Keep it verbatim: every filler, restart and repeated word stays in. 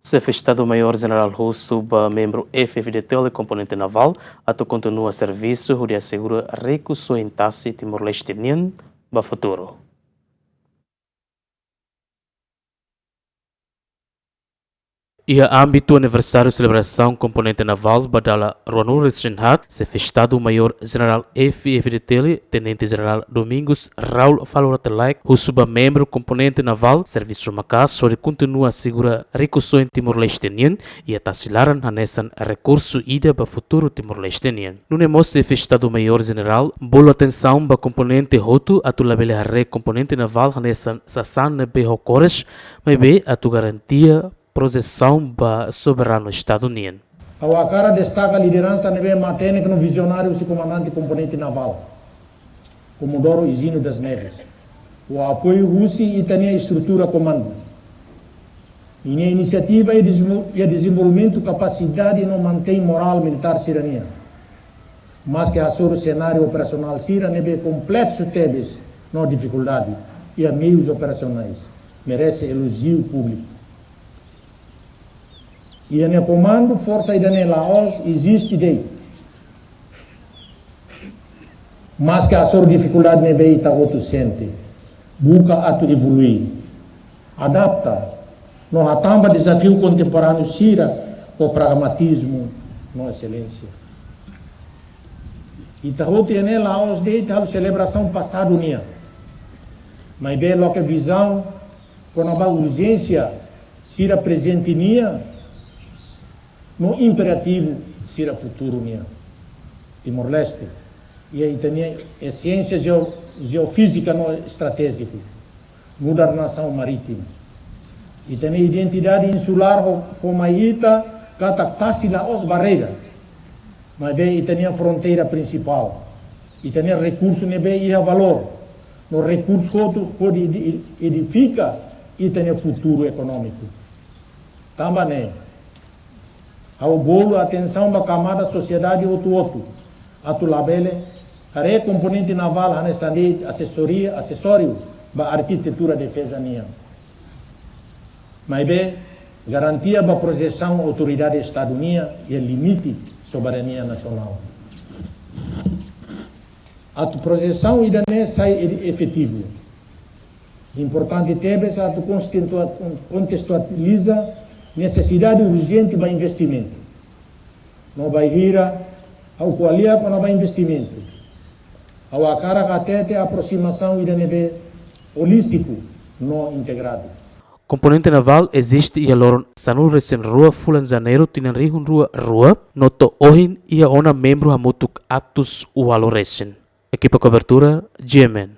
Xefe Estadu Maiór Jenerál husu ba membru F-FDTL komponente navál atu kontinua servisu hodi asegura rikusoin tasi Timor-Leste nian ba futuru. Iha ámbitu aniversáriu selebrasaun komponente navál ba dala ruanulu resin haat, Xefe Estadu Maiór Jenerál F-FDTL, Tenente Jenerál Domingos Raul Falur Rate Laek, husu ba membru komponente navál servisu maka'as hodi kontinua asegura rikusoin Timor-Leste nian, iha tasi laran hanesan rekursu ida ba futuru Timor-Leste nian. Nune'e mós Xefe Estadu Maiór Jenerál bolu atensaun ba komponente hotu atu labele haree komponente navál hanesan sasán ne'ebé ho kores, maibé atu garantia protesaun ba soberanu Estadu nian. Ha'u hakarak destaka lideransa ne'ebé matenek no vizionáriu husi komandante komponente navál, Comodoro Higino das Neves, ho apoiu husi ita-nia estrutura komandu. Ninia inisiativa iha dezenvol-, iha dezenvolvimentu kapasidade no mantein morál militár sira-nian. Maske hasoru senáriu operasionál sira ne'ebé kompleksu tebes no difikuldade iha meius operasionais, merese elojiu públiku. Iha nia komandu forsa ida-ne'e la'ós eziste de'it. Maske hasoru difikuldade ne'ebé ita hotu sente, buka atu evolui, adapta, no hatán ba dezafiu kontemporáneu sira ho pragmatizmu no eselénsia. Ita hotu iha ne'e la'ós de'it halo selebrasaun pasadu nian, maibé loke vizaun kona-ba urjénsia sira prezente nian no imperativu sira futuru nian. Timor-Leste iha ita-nia esiénsia jeo-, jeofízika no estratéjiku, nu'udar nasaun marítimu. Ita-nia identidade insulár ho, fó mai ita katak tasi la'ós barreira, maibé ita-nia fronteira prinsipál. Ita-nia rekursu ne'ebé iha valór, no rekursu hotu hodi edi-, edifika ita-nia futuru ekonómiku. Tanba ne'e, ha'u bolu atensaun ba kamada sosiedade hotu-hotu atu labele haree komponente navál hanesan de'it asesoria, asesóriu ba arkitetura defeza nian, maibé garantia ba projesaun autoridade Estadu nian iha limite soberania nasionál. Atu projesaun ida-ne'e sai edi-, efetivu, importante tebes atu konstitua-, kontestualiza nesesidade urjente ba investimentu. No bainhira ha'u ko'alia kona-ba investimentu, ha'u hakarak hatete aprosimasaun ida ne'ebé olístiku no integradu. Komponente navál eziste iha loron sanulu resin rua fulan Janeiru tinan rihun rua rua, no to'o ohin iha ona membru hamutuk atus ualu resin. Ekipa kobertura, G M N.